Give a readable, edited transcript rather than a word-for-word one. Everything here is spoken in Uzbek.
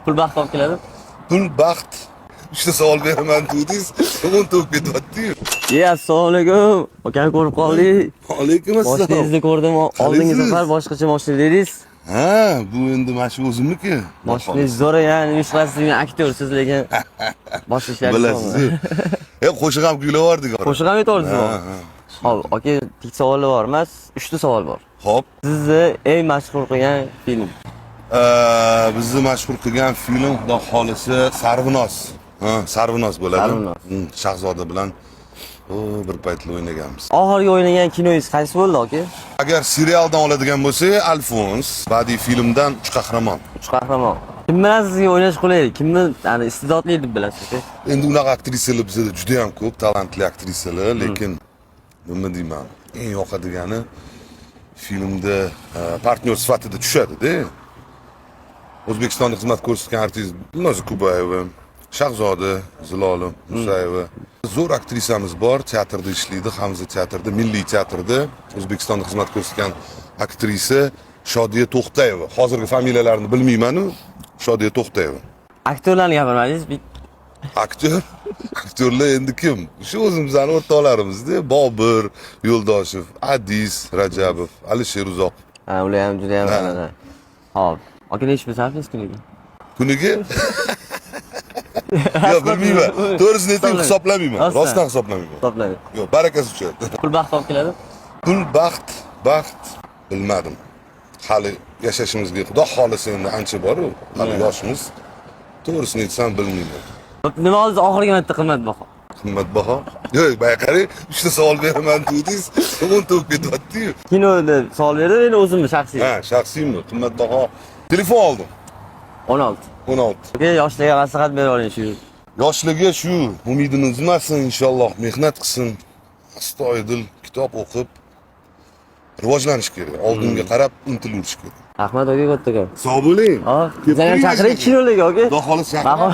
Pul baxt olib keladi. Pul baxt. Uchta savol beraman dedingiz, 10 ta bo'lib ketyapti-yu. Ye, assalomu alaykum. Akani ko'rib qoldik. Alaykum assalom. Moshinangizni ko'rdim. Oldingi Qalaysiz? safar boshqacha moshina dedingiz. Ha, bu endi mana shu o'zimniki. Moshinangiz zo'r, ya'ni ish qilasiz degan aktyorsiz, lekin boshqa ishlar. Bilasiz. E, qo'shiq ham kuylab yubordik. Qo'shiq ham aytordingizmi? Ha, ha. Xo'p, aka, bitta savollar bor emas, uchta savol bor. Xo'p. Sizni eng mashhur qilgan film? Bizni mashhur qilgan film, xudo xolisa, Sarvinoz. Ha, Sarvinoz bo'ladi. Sarvinoz. Shahzoda bilan o bir paytlar o'ynaganmiz. Oxirgi o'ynagan kinoyingiz qaysi bo'ldi, aka? Agar serialdan oladigan bo'lsak, Alfons, badiiy filmdan Uch qahramon. Uch qahramon. Kim bilan sizga o'ynash qulay? Kimni, ya'ni iste'dodli deb bilasiz, aka? Endi unaqa aktrisalar bizada juda ham ko'p, talantli aktrisalar, lekin nima deyman, eng yoqadigani filmda партнёр sifatida tushadi-da. O'zbekistonda xizmat ko'rsatgan artist Gulnoza Kubayeva, Shahzoda Zilolim Musayeva. Zo'r aktrisamiz bor, teatrda ishlaydi, Hamza teatrida, Milliy teatrda O'zbekistonda xizmat ko'rsatgan aktrisa Shodiya To'xtayeva. Hozirgi familiyalarini bilmayman-u, Shodiya To'xtayeva. Aktyorlarni gapirmadingiz. Aktyor? Aktyorlar endi kim? Shu o'zimizni o'rtoqlarimizda Bobur Yo'ldoshev, Adis Rajabov, Alisher Uzoqov. Ha, ular ham juda ham Ha. ha. Xo'p. Aka, nechi pul sarflaysiz kuniga? Kuniga? Yo'q, bilmayman. To'g'risini aytayim, hisoblamayman. Rostdan. Rostdan hisoblamayman. Hisoblaydi. Yo'q, barakasi uchun. Pul baxt olib keladi? Pul baxt, baxt bilmadim. Hali yashashimizga xudo xolisa endi ancha bor-u, hali yoshmiz. To'g'risini aytsam, bilmayman. Nima oldingiz oxirgi marta qimmatbaho? Qimmatbaho? Yo'q, boya qarang, uchta savol beraman dedingiz, 10 ta bo'lib ketyapti-yu. Kinoda savol berdim, endi o'zimni shaxsiy. Ha, shaxsiymi? Qimmatbaho. Telefon oldim. 16. 16. Aka, yoshlarga maslahat bera oling shu. Yoshlarga shu, umidini uzmasin, inshaalloh, mehnat qilsin, astoydil kitob o'qib rivojlanish kerak, oldinga qarab intilaverish kerak. Rahmat, aka, kattakon. Sog' bo'ling. Ha, bizani ham chaqiring kinolarga, aka. Xudo xohlasa, chaqiraman.